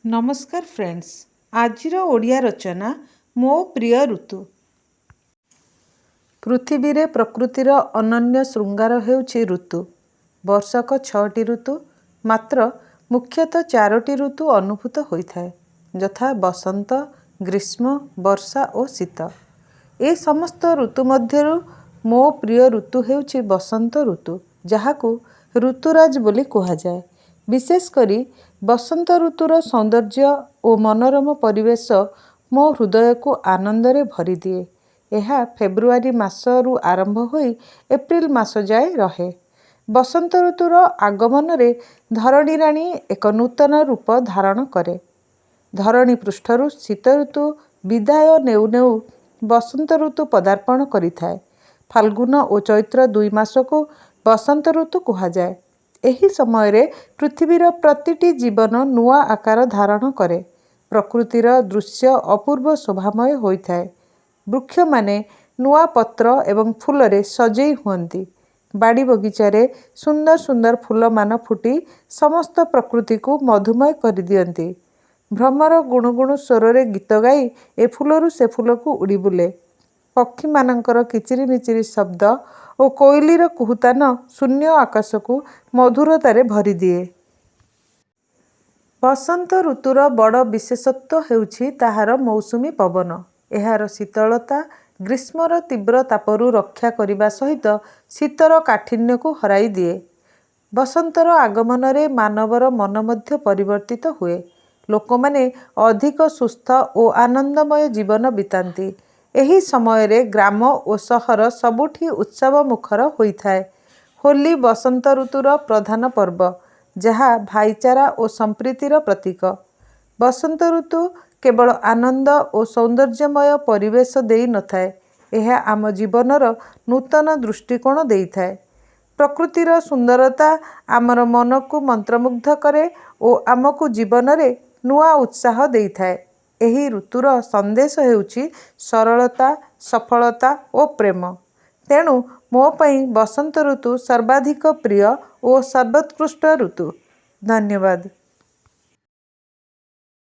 ନମସ୍କାର ଫ୍ରେଣ୍ଡସ୍, ଆଜିର ଓଡ଼ିଆ ରଚନା ମୋ ପ୍ରିୟ ଋତୁ। ପୃଥିବୀରେ ପ୍ରକୃତିର ଅନନ୍ୟ ଶୃଙ୍ଗାର ହେଉଛି ଋତୁ। ବର୍ଷକ ଛଅଟି ଋତୁ, ମାତ୍ର ମୁଖ୍ୟତଃ ଚାରୋଟି ଋତୁ ଅନୁଭୂତ ହୋଇଥାଏ, ଯଥା ବସନ୍ତ, ଗ୍ରୀଷ୍ମ, ବର୍ଷା ଓ ଶୀତ। ଏ ସମସ୍ତ ଋତୁ ମଧ୍ୟରୁ ମୋ ପ୍ରିୟ ଋତୁ ହେଉଛି ବସନ୍ତ ଋତୁ, ଯାହାକୁ ଋତୁରାଜ ବୋଲି କୁହାଯାଏ। ବିଶେଷ କରି ବସନ୍ତ ଋତୁର ସୌନ୍ଦର୍ଯ୍ୟ ଓ ମନୋରମ ପରିବେଶ ମୋ ହୃଦୟକୁ ଆନନ୍ଦରେ ଭରିଦିଏ। ଏହା ଫେବୃଆରୀ ମାସରୁ ଆରମ୍ଭ ହୋଇ ଏପ୍ରିଲ ମାସ ଯାଏ ରହେ। ବସନ୍ତ ଋତୁର ଆଗମନରେ ଧରଣୀ ରାଣୀ ଏକ ନୂତନ ରୂପ ଧାରଣ କରେ। ଧରଣୀ ପୃଷ୍ଠରୁ ଶୀତ ଋତୁ ବିଦାୟ ନେଉ ନେଉ ବସନ୍ତ ଋତୁ ପଦାର୍ପଣ କରିଥାଏ। ଫାଲ୍ଗୁନ ଓ ଚୈତ୍ର ଦୁଇ ମାସକୁ ବସନ୍ତ ଋତୁ କୁହାଯାଏ। ଏହି ସମୟରେ ପୃଥିବୀର ପ୍ରତିଟି ଜୀବନ ନୂଆ ଆକାର ଧାରଣ କରେ। ପ୍ରକୃତିର ଦୃଶ୍ୟ ଅପୂର୍ବ ଶୋଭାମୟ ହୋଇଥାଏ। ବୃକ୍ଷମାନେ ନୂଆ ପତ୍ର ଏବଂ ଫୁଲରେ ସଜେଇ ହୁଅନ୍ତି। ବାଡ଼ି ବଗିଚାରେ ସୁନ୍ଦର ସୁନ୍ଦର ଫୁଲମାନ ଫୁଟି ସମସ୍ତ ପ୍ରକୃତିକୁ ମଧୁମୟ କରିଦିଅନ୍ତି। ଭ୍ରମର ଗୁଣୁଗୁଣୁ ସ୍ୱରରେ ଗୀତ ଗାଇ ଏ ଫୁଲରୁ ସେ ଫୁଲକୁ ଉଡ଼ି ବୁଲେ। ପକ୍ଷୀମାନଙ୍କର କିଚିରିମିଚିରି ଶବ୍ଦ ଓ କୋଇଲିର କୁହୁତାନ ଶୂନ୍ୟ ଆକାଶକୁ ମଧୁରତାରେ ଭରିଦିଏ। ବସନ୍ତ ଋତୁର ବଡ଼ ବିଶେଷତ୍ୱ ହେଉଛି ତାହାର ମୌସୁମୀ ପବନ। ଏହାର ଶୀତଳତା ଗ୍ରୀଷ୍ମର ତୀବ୍ର ତାପରୁ ରକ୍ଷା କରିବା ସହିତ ଶୀତର କାଠିନ୍ୟକୁ ହରାଇଦିଏ। ବସନ୍ତର ଆଗମନରେ ମାନବର ମନ ମଧ୍ୟ ପରିବର୍ତ୍ତିତ ହୁଏ। ଲୋକମାନେ ଅଧିକ ସୁସ୍ଥ ଓ ଆନନ୍ଦମୟ ଜୀବନ ବିତାନ୍ତି। ଏହି ସମୟରେ ଗ୍ରାମ ଓ ସହର ସବୁଠି ଉତ୍ସବମୁଖର ହୋଇଥାଏ। ହୋଲି ବସନ୍ତ ଋତୁର ପ୍ରଧାନ ପର୍ବ, ଯାହା ଭାଇଚାରା ଓ ସମ୍ପ୍ରୀତିର ପ୍ରତୀକ। ବସନ୍ତ ଋତୁ କେବଳ ଆନନ୍ଦ ଓ ସୌନ୍ଦର୍ଯ୍ୟମୟ ପରିବେଶ ଦେଇ ନଥାଏ, ଏହା ଆମ ଜୀବନର ନୂତନ ଦୃଷ୍ଟିକୋଣ ଦେଇଥାଏ। ପ୍ରକୃତିର ସୁନ୍ଦରତା ଆମର ମନକୁ ମନ୍ତ୍ରମୁଗ୍ଧ କରେ ଓ ଆମକୁ ଜୀବନରେ ନୂଆ ଉତ୍ସାହ ଦେଇଥାଏ। ଏହି ଋତୁର ସନ୍ଦେଶ ହେଉଛି ସରଳତା, ସଫଳତା ଓ ପ୍ରେମ। ତେଣୁ ମୋ ପାଇଁ ବସନ୍ତ ଋତୁ ସର୍ବାଧିକ ପ୍ରିୟ ଓ ସର୍ବୋତ୍କୃଷ୍ଟ ଋତୁ। ଧନ୍ୟବାଦ।